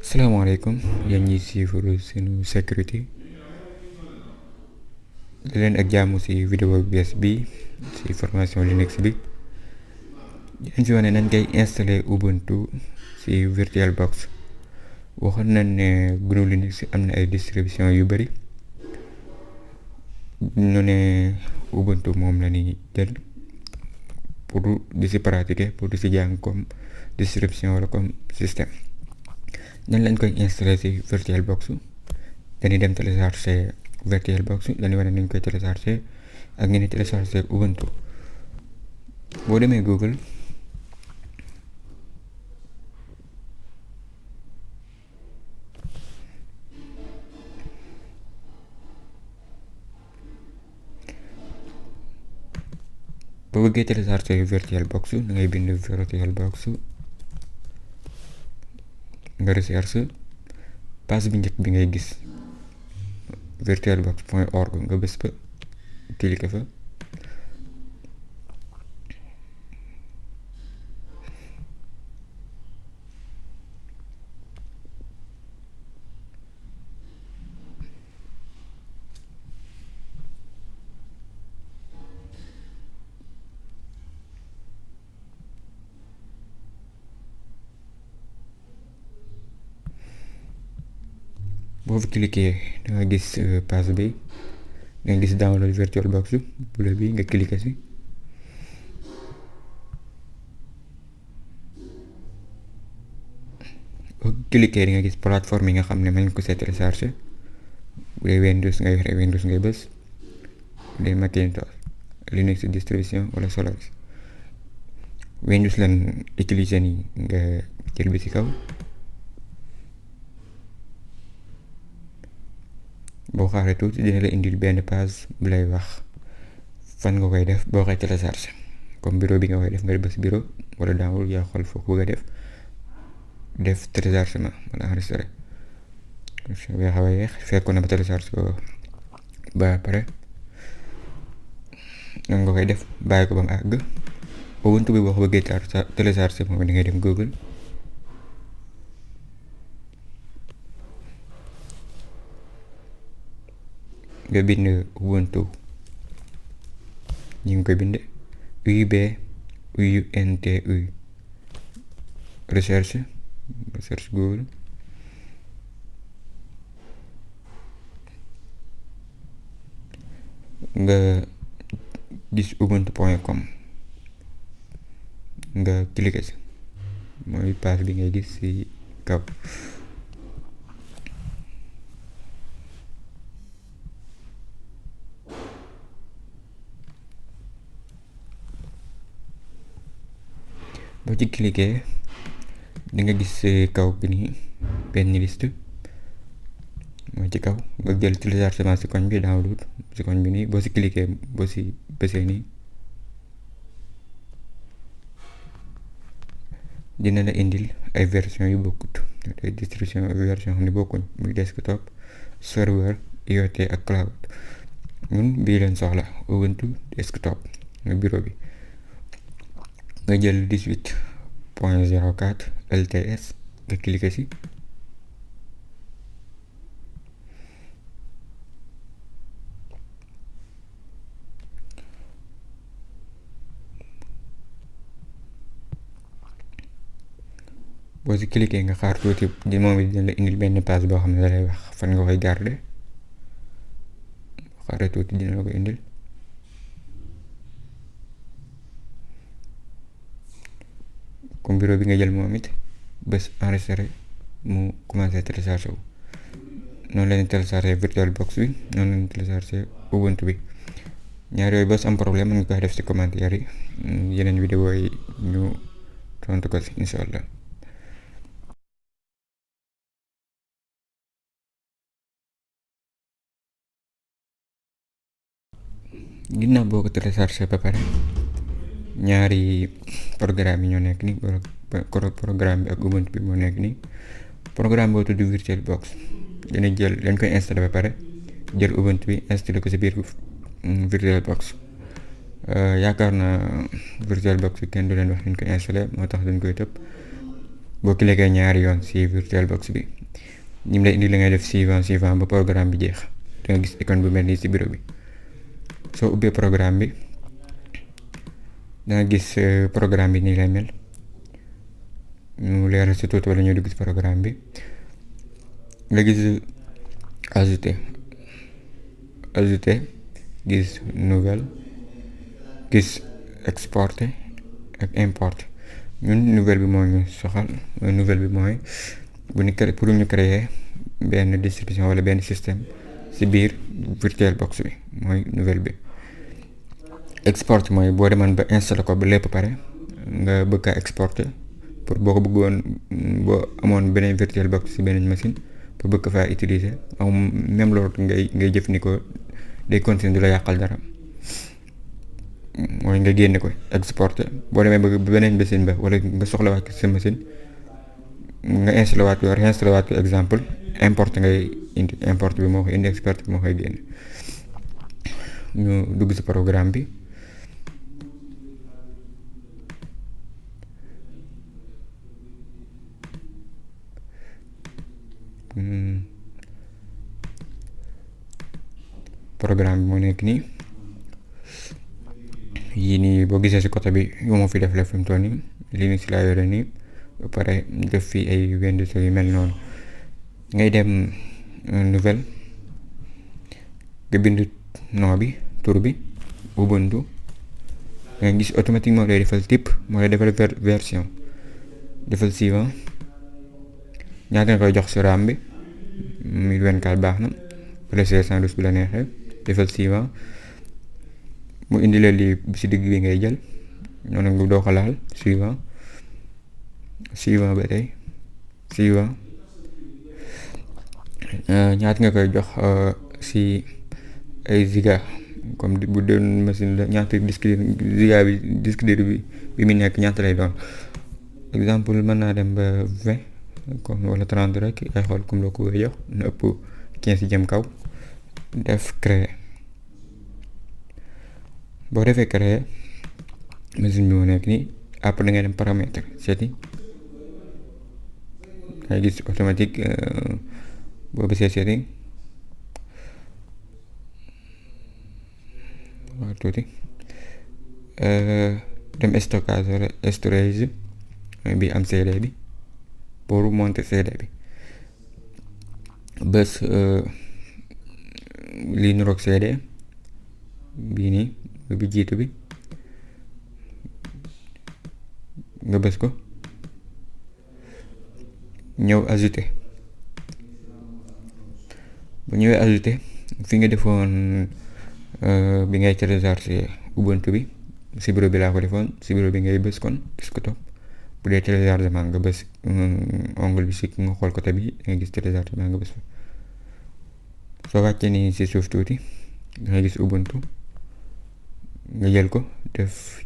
salaamaaleykum yéen ñi suivre seenu sécurité di leen ak jàmm ci vidéo bu bees bi ci formation Linux bi dinañ ci wane nan ngay installer Ubuntu ci VirtualBox. waxoon nañ ne GNU Linux am na ay distribution yu bari ñu ne Ubuntu moom la ñuy jël pour di ci pratiquer pour di ci jàng comme distribution wala comme système. nan lañ koy installer ci VirtualBox dañuy dem télécharger VirtualBox dañuy wane nañ koy télécharger ak ngeen télécharger Ubuntu. boo demee Google boo bëggee télécharger VirtualBox da ngay bind VirtualBox nga recherche page bi njëkk bi ngay gis virtualbox.org nga bës fa cliquer fa. boo fi cliquer da nga gis page bi da nga gis download VirtualBox bu la bi nga cliquer si. boo cliquer di nga gis plateforme yi nga xam ne mën nga ko see télécharger. bu dee Windows ngay yore Windows ngay bës, bu dee Macintosh Linux distribution wala Solaris. Windows lan utiliser ni nga jël bi ci kaw. boo xaaree tuuti dina la indil benn page bu lay wax fan nga koy def boo koy télécharger comme bureau bi nga koy def nga bës bureau wala download yaa xool foo ko bëgg a def téléchargement wala enregistré. boo xaw a yeex fekkoon na ba télécharge ko ba pare nan nga koy def bàyyi ko ba mu àgg. Ubuntu bi boo ko bëggee télécharger moom da ngay dem Google nga bind Ubuntu ñu ngi koy bind UBUNTU recherche Google nga gis ubuntu.com nga cliquer si mooy page bi ngay gis ci kaw. boo ci cliquer di nga gis kaw bi nii benn liste mooy ci kaw nga jël téléchargement ci koñ bi download ci koñ bi nii boo ci cliquer boo ci bësee nii dina la indil ay version yu bokkut ay distribution version xam ne bokkuñ muy desktop serveur IoT ak cloud. ñun bii leen soxla Ubuntu desktop nga bureau bi nga jël 18.04 LTS nga cliquer si. boo si cliquer nga xaar tuuti di moom it dina la indil benn page boo xam ne da lay wax fan nga koy garder. boo xaaree tuuti dina la ko indil. comme bureau bi nga jël moom it bés enregistré mu commencé téléchargé wu. noonu la ñuy téléchargé VirtualBox bi noonu la ñuy téléchargé Ubuntu bi. ñaar yooyu bés am problème mën nga koy def ci commentaire yi yeneen vidéo yi ñu tontu ko ci incha allah. ginnaaw boo ko téléchargé ba pare ñaari programme yi ñoo nekk ni programme bi ak Ubuntu bi moo nekk ni programme boo tudd VirtualBox dina jël dañ koy installé ba pare jël Ubuntu bi installé ko ci biir VirtualBox. yaakaar naa VirtualBox bi kenn du leen wax ñu koy installé moo tax dañ koy tëb boo cliquer ñaari yoon si VirtualBox bi ñi mu lay indi la ngay def suivant ba programme bi jeex da nga gis icône bu mel nii si bureau bi. soo ubbee programme bi da nga gis programme bi nii lay mel. ñu leeral si tuuti wala ñu dugg si programme bi nga gis ajouter gis nouvelle gis exporter ak importer. ñun nouvelle bi moo ñu soxal. nouvelle bi mooy pour ñu créer benn distribution wala benn système si biir VirtualBox bi mooy nouvelle bi. export mooy boo demoon ba installé ko ba lépp pare nga bëgg a exporter pour boo ko bëggoon boo amoon beneen VirtualBox si beneen machine pour bëgg faa utiliser même loolu ngay jëfandikoo day continuer du la yàqal dara. mooy nga génne ko exporter boo demee ba beneen machine ba wala nga soxlawaat ko sa machine nga installé waat ko réinstallé waat ko exemple import ngay indi import bi moo koy indi export bi moo koy génne. ñu dugg si programme bi moo nekk nii. yii nii boo gisee si côté bi yu ma fi def la fi mu toll nii lii nii si laa yore nii ba pare def fii ay Windows yu mel noonu. ngay dem nouvelle nga bind nom bi tur bi Ubuntu nga gis automatiquement lay defal type moo lay defal version defal suivant ñaata nga koy jox si RAM bi 1024 baax na wala 512 bu la neexee defal suivant mu indi la lii si digg bi ngay jël noonu nga doo ko laal suivant ba tey suivant ñaata nga koy jox si ay giga comme bu doon machine la ñaata disque dur bi mu nekk ñaata lay doon. exemple mën naa dem ba 20 comme wala 30 rek ay xool comme loo ko koy jox na ëpp 15 jëm kaw def créer. boo defee créer machine bi mu nekk nii après da ngay dem paramètre setting ngay gis automatique boo bësee setting waaw tuuti dem storage bi am CD bi pour monter CD bi bës lii nuroog CD bii nii bi jiitu bi nga bës ko ñëw ajouter bu ñëwee ajouter fi nga defoon bi ngay télécharger Ubuntu bi si bureau bi laa ko defoon si bureau bi ngay bës kon desktop bu dee téléchargement nga bës onglet bi si nga xool côté bi da nga gis téléchargement nga bës fa soo wàccee nii si suuf tuuti da nga gis Ubuntu nga jël ko def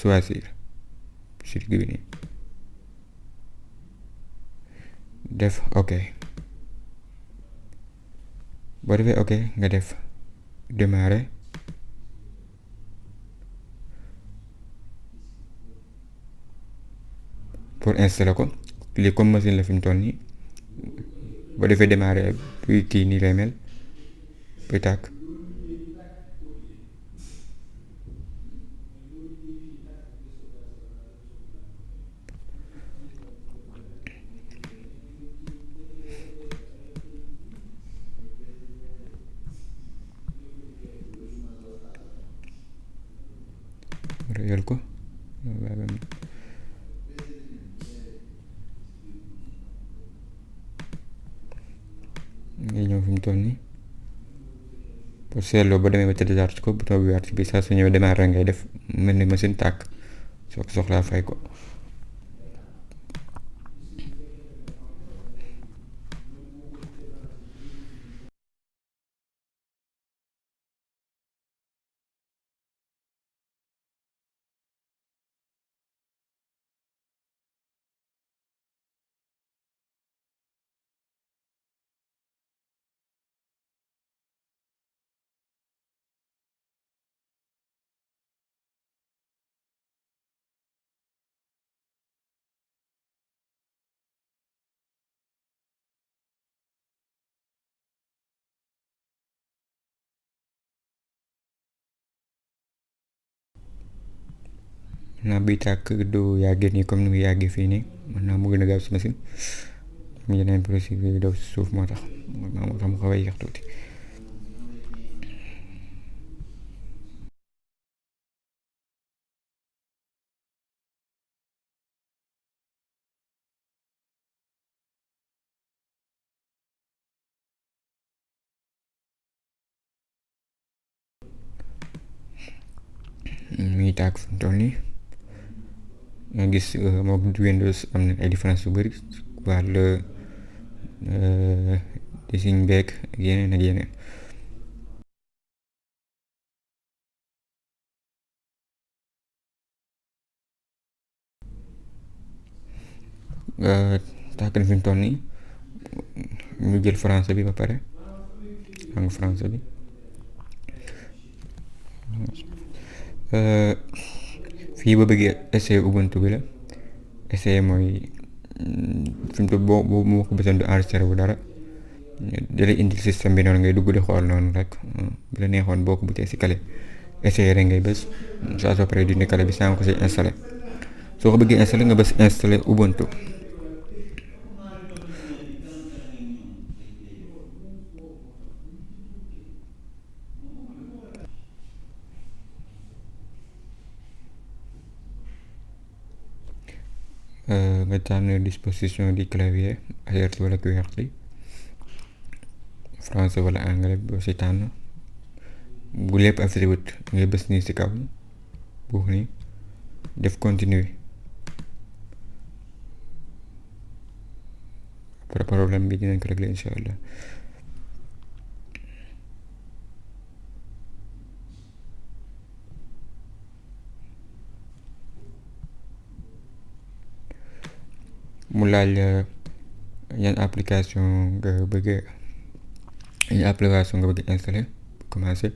choisir si digg bi nii def ok boo defee ok nga def démarrer pour installer ko lii comme machine la fi mu toll nii boo defee démarrer puis kii nii lay mel buy tàkk réyal ko ngay ñëw fi mu toll nii pour seetloo ba demee ba télécharge ko bouton bi waat bi saa su ñëwee démarrer ngay def mel ni machine tàkk soo ko soxlaa fay ko. naa biy tàkk du yàggee nii comme ni muy yàggee fii nii mën naa mu gën a gaaw si machine am yeneen procédure yi daw si suuf moo tax mu xaw a yéex tuuti. mi ngi tàkk fi mu toll nii nga gis moom Windows am na ay différence yu bëri wàllu design beeg ak yeneen ak yeneen. tàkk na fi mu toll nii ñu jël français bi ba pare langue français bi. fii ba bëggee essayer Ubuntu bi la essayer mooy fi mu toll boo ko bësoon du enregistré bu dara da lay indil système bi noonu ngay dugg di xool noonu rek bu la neexoon boo ko bëggee si kale essayer rek ngay bës saa soo paree dindi kale bi saa nga ko si installé soo ko bëggee installé nga bës installé Ubuntu. nga tànn disposition du clavier AZERTY wala QWERTY français wala anglais boo si tànn bu lépp affiché wut ngay bës nii si kaw buux ni def continuer après problème bi dinañ ko régler incha allah. mu laaj yan application nga bëgg installé commencé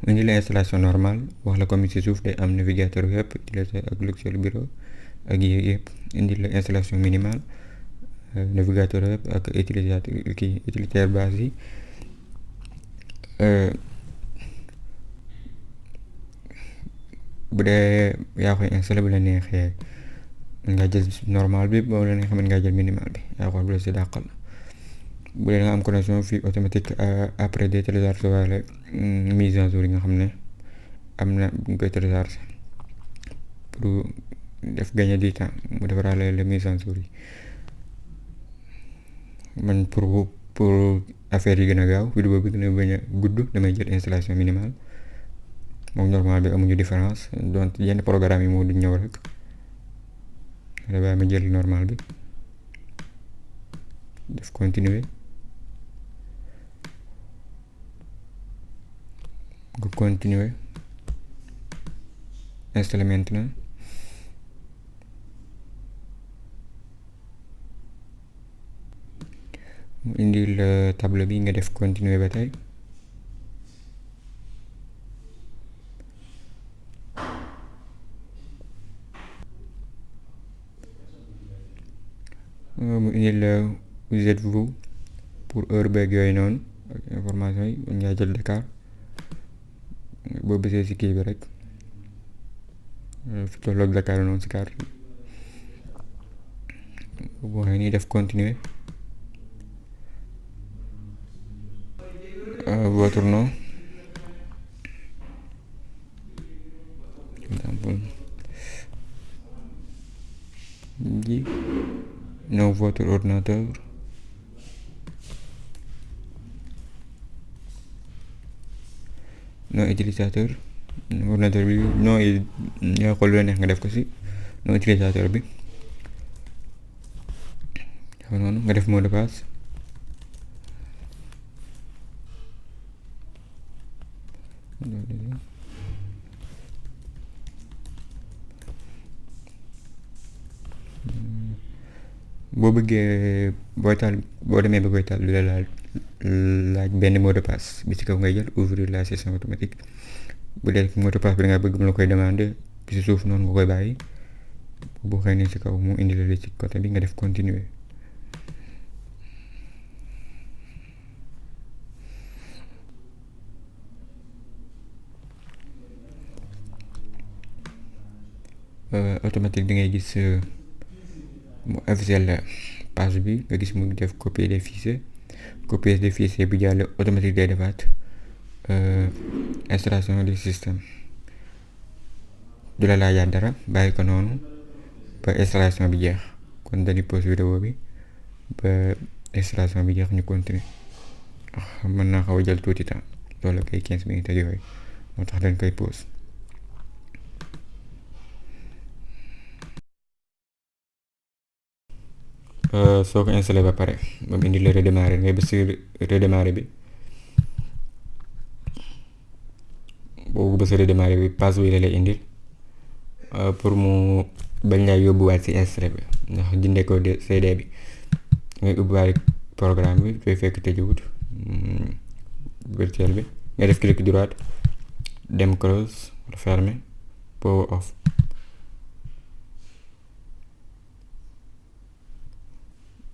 mu indi la installation normale wax la comme ci suuf day am navigateur web utilisateur ak logiciel bureau ak yëpp indi la installation minimale navigateur web ak utilitaire base yi bu dee yaa koy installé bu la neexee nga jël normal bi boo leen nga xam ne nga jël minimal bi yaa xool bu la si dàqal bu dee nga am connexion fii automatique après des télécharge wala mise à jour yi nga xam ne am na bu ñu koy télécharge pour def gagner du temps mu defaraale la mise à jour yi man pour affaire yi gën a gaaw vidéo bi gën a bañ a gudd damay jël installation minimale moom normal bi amuñu différence donc yenn programme yi moo du ñëw rek waaye ma jël normal bi def continuer nga continuer installer maintenant mu indil table bi nga def continuer ba tey mu indil vous êtes-vous pour heure beeg yooyu noonu ak information yi mën ngaa jël Dakar boo bësee si kii bi rek fi tolloog Dakar noonu si carte bi boo waxee nii def continuer votre nom exemple ji nom votre ordinateur nom utilisateur ordinateur bi nom yi yaa xool lu la neex nga def ko si nom utilisateur bi xam noonu nga def mot de passe boo bëggee boo demee ba koy taal du la laaj benn mot de passe bi ci kaw ngay jël ouvrir la session automatique bu dee mot de passe bi da nga bëgg mu la koy demander bi ci suuf noonu nga koy bàyyi boo xëy ne ci kaw mu indi la ci côté bi nga def continuer automatique da ngay gis mu officiel la page bi nga gis mu def copier des fichiers bi jàll automatique day defaat installation du système du la laajaat dara bàyyi ko noonu ba installation bi jeex. kon dañuy pause vidéo bi ba installation bi jeex ñu continuer mën naa xaw a jël tuuti temps loolu kay 15 minutes ak yooyu moo tax dañ koy pause. soo ko installé ba pare ba mu indi la redémarrer ngay bës redémarrer bi boobu bës redémarrer bi page bi la lay indil pour mu bañ laa yóbbuwaat ci installé bi ndax jëndee ko CD bi ngay ubbiwaale programme bi fay fekk tëjuwut virtuel bi nga def clic droit dem close fermer power off.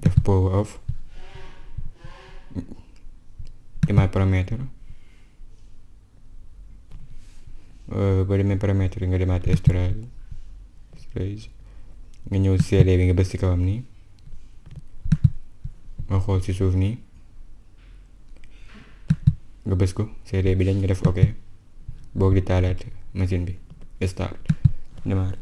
def power off demaat paramètre ba demee paramètre yi nga demaat storage nga ñëw CD bi nga bës ci kawam nii nga xool ci suuf nii nga bës ko CD bi dañ nga def ok boog di taalaat machine bi start démarrer.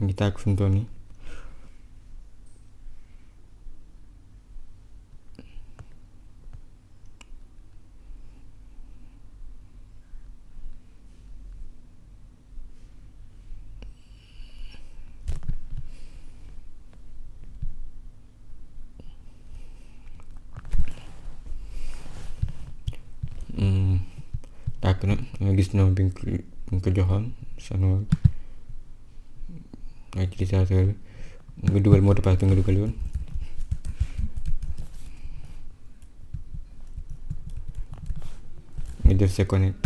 ngi tàkk fi mu toll nii tàkk na nga gis noonu bi nga ko joxoon sa noonu utilisateur nga dugal mot de passe bi nga dugal yoon nga def sa connect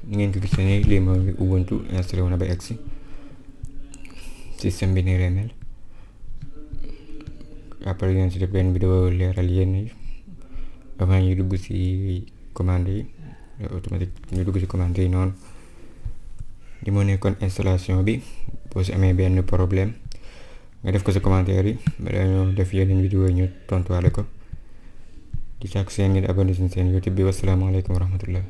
ngeen ko gisee nii lii mooy Ubuntu installé wu na ba egsi système bi nii lay mel. après ngeen si def benn vidéo leeral yenn yi avant ñuy dugg ci commande yi automatique ñu dugg ci commande yi noonu li moo nekkoon installation bi. boo si amee benn problème nga def ko ci commentaire yi bala ñoo def yeneen vidéo ñu tontuwaale ko di sàkk seen ngeen abonné ci seen YouTube bi wasalaamaaleykum wa rahmatullah.